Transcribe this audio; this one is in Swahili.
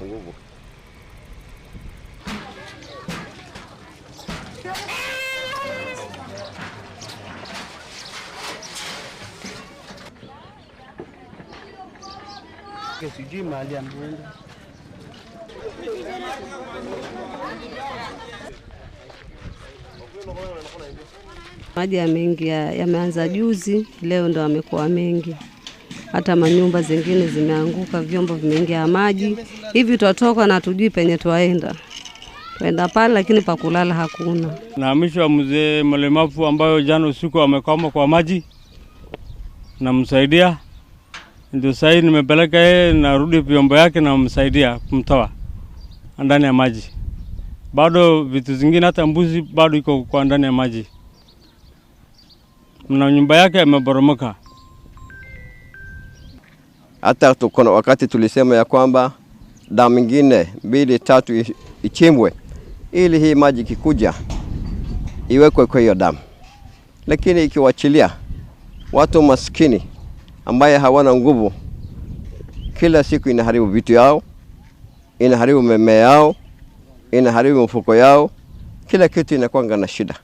Nguvu. Sijui mahali ameenda. Maji yameingia, yameanza juzi, leo ndo amekuwa mengi. Hata manyumba zingine zimeanguka, vyombo vimeingia maji. Hivi twatoka na tujui penye twaenda. Twaenda pale lakini pa kulala hakuna. Nahamishwa mzee mlemavu ambayo jana usiku amekwama kwa maji, namsaidia. Ndio sasa nimepeleka yeye, narudi vyombo yake namsaidia kumtoa ndani ya maji. Bado vitu zingine hata mbuzi bado iko kwa ndani ya maji. Na nyumba yake imeboromoka. Hata tuko wakati tulisema ya kwamba damu nyingine 2 3 ichimbwe ili hii maji ikikuja iwekwe kwa hiyo damu. Lakini ikiwachilia watu maskini ambaye hawana nguvu, kila siku inaharibu vitu yao, inaharibu mimea yao, inaharibu mfuko yao, kila kitu inakuwa na shida.